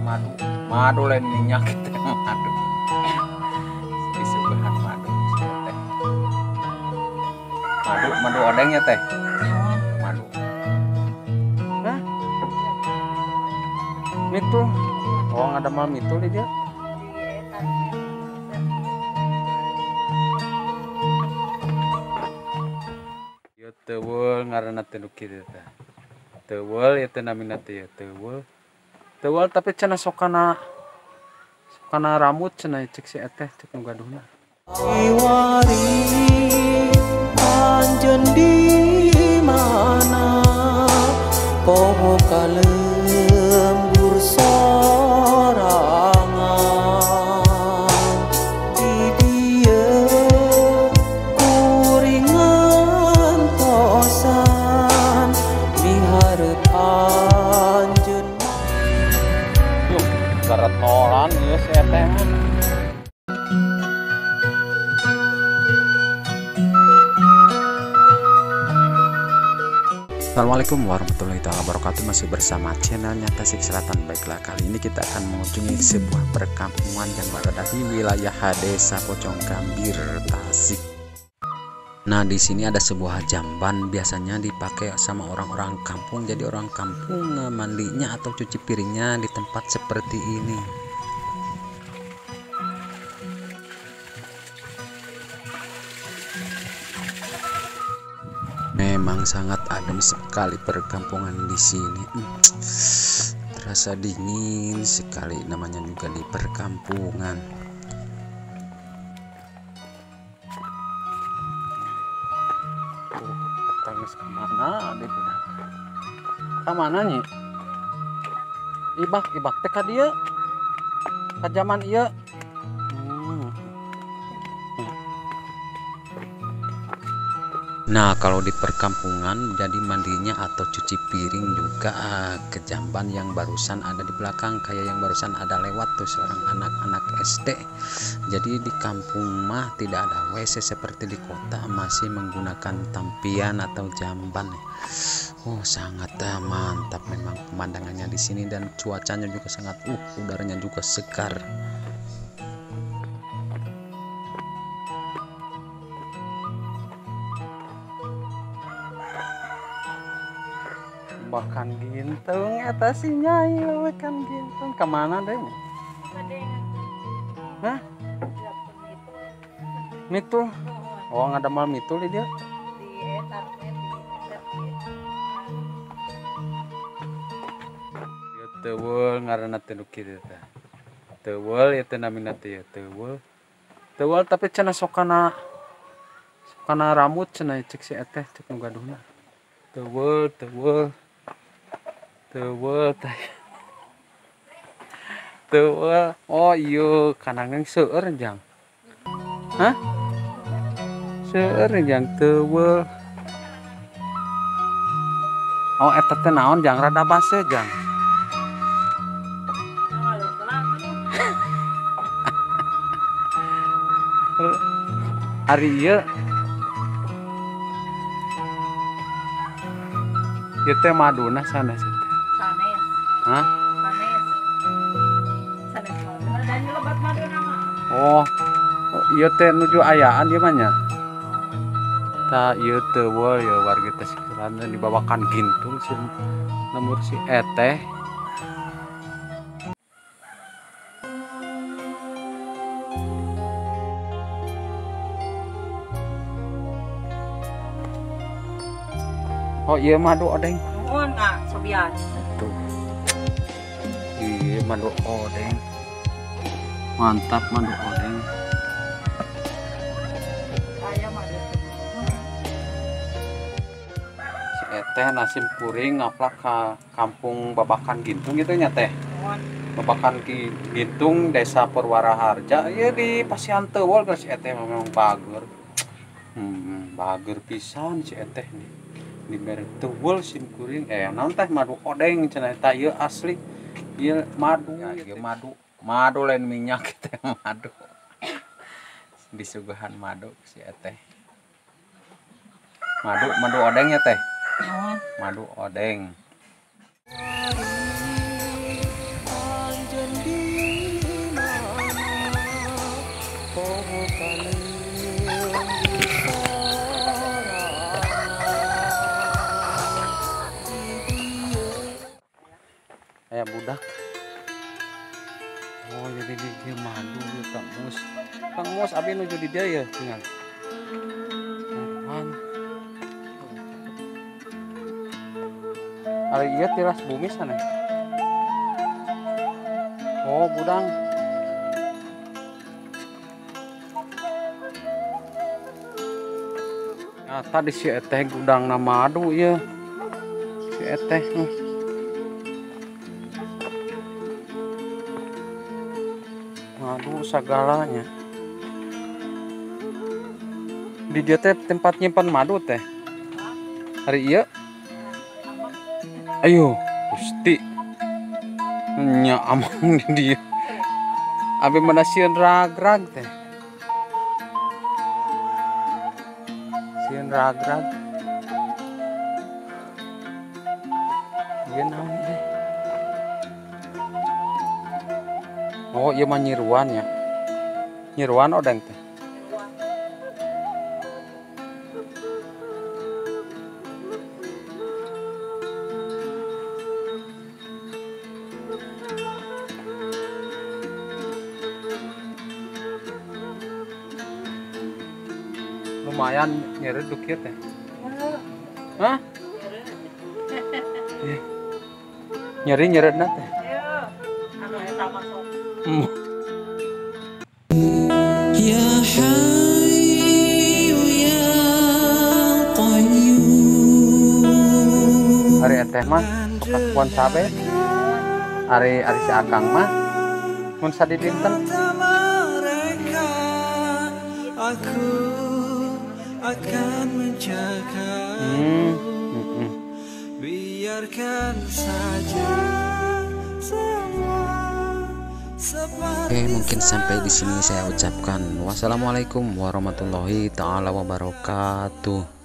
Madu. Madu lain minyak teh madu. Disuguhan madu teh. Madu, madu odeng ya teh. Madu. Hah? Mitul. Oh, ada mal mitul di dia. Ieu teuweul ngaranna teh nu kieu teh. Teuweul ieu teh namina teh ieu teuweul. Teuweul tapi cenah sokana sokana rambut cenah cek si eteh cek nu gaduhna. Iwari anjeun di mana poho kalembur sorangan di dieu kuring ngantosan miharep anjeun. Yuk, garetolan ieu si eteh mah. Assalamualaikum warahmatullahi wabarakatuh. Masih bersama channelnya Tasik Selatan. Baiklah, kali ini kita akan mengunjungi sebuah perkampungan yang berada di wilayah Desa Pocong Gambir, Tasik. Nah, di sini ada sebuah jamban biasanya dipakai sama orang-orang kampung. Jadi orang kampung mandinya atau cuci piringnya di tempat seperti ini. Memang sangat adem sekali perkampungan di sini. Terasa dingin sekali, namanya juga di perkampungan. Tangis kemana deh budak? Kemana nih? Ibak, ibak teh ka dieu. Ka zaman ieu. Nah, kalau di perkampungan jadi mandinya atau cuci piring juga ke jamban yang barusan ada di belakang, kayak yang barusan ada lewat tuh seorang anak-anak SD. Jadi di kampung mah tidak ada WC seperti di kota, masih menggunakan tampian atau jamban. Oh, sangat mantap memang pemandangannya di sini, dan cuacanya juga sangat udaranya juga segar. Bahkan gintung eta si nyai bahkan gintung kemana deh? Hah? Mitul. Oh, nggak ada mal mitul di dia. Ieu teuweul ngaranna teh nu kieu teh. Teuweul ieu teh namina teh ieu teuweul. Teuweul tapi cenah sokana sokana rambut cenah cek si eteh cek nu gaduhna. Teuweul, teuweul. Teuweul teh. Teuweul. Oh iya, kanangan seueur jang. Hah? Seueur jang teuweul. Oh eta teh naon jang rada base jang. Ari ieu ieu teh maduna sanes teh. Sanes. Hah? Sanes. Sanes maduna dan lebat maduna mah. Oh, ieu teh nuju ayaan ieu mah nya. Tah ieu teuweul ya warga Tasik Selatan dibawakan gintung si lembur si eteh. Oh iya madu odeng. Nuhun nggak sobian. Tuh. Iya madu odeng. Mantap madu odeng. Saya madu. Si eteh nasim kuring ngaplak ke kampung Babakan Gintung gitu nya teh. Babakan Gintung Desa Purwaraharja. Iya di Pasian Teuweul si eteh memang bager. Bager pisan si eteh nih. Dibere teuweul sim kuring naon teh madu odeng cenah eta ieu asli ieu madu ya, ieu madu. Madu lain minyak teh madu. Disuguhan madu si eteh. Madu, madu odeng ya teh. Madu odeng. Oh, jadi di dia madu ya Kang Mus. Kang Mus abi nuju di dia ya tinggal. Apaan? Ari ieu tiras bumi sana. Oh, gudang. Nah, tadi si eteh gudang na madu ya. Si eteh. Madu segalanya. Di dia teh tempat nyimpan madu teh. Hari iya. Ayo, Gusti. Nya amang di dia. Abi mana sieun rag-rag teh. Sieun rag-rag. Ieu naon teh? Oh, ieu mah nyiruan ya. Nyiruan odeng teh. Lumayan nyeri dukir teh. Hah? Nyeri nyeredna teh. Anu eta masuk. Ya Hayyu ya Qayyum. Ari eteh mah sok kakuan cabe. Ari ari si Akang mah mun sadidinten aku akan menjaga. Biarkan saja semua. Oke, mungkin sampai di sini saya ucapkan wassalamualaikum warahmatullahi taala wabarakatuh.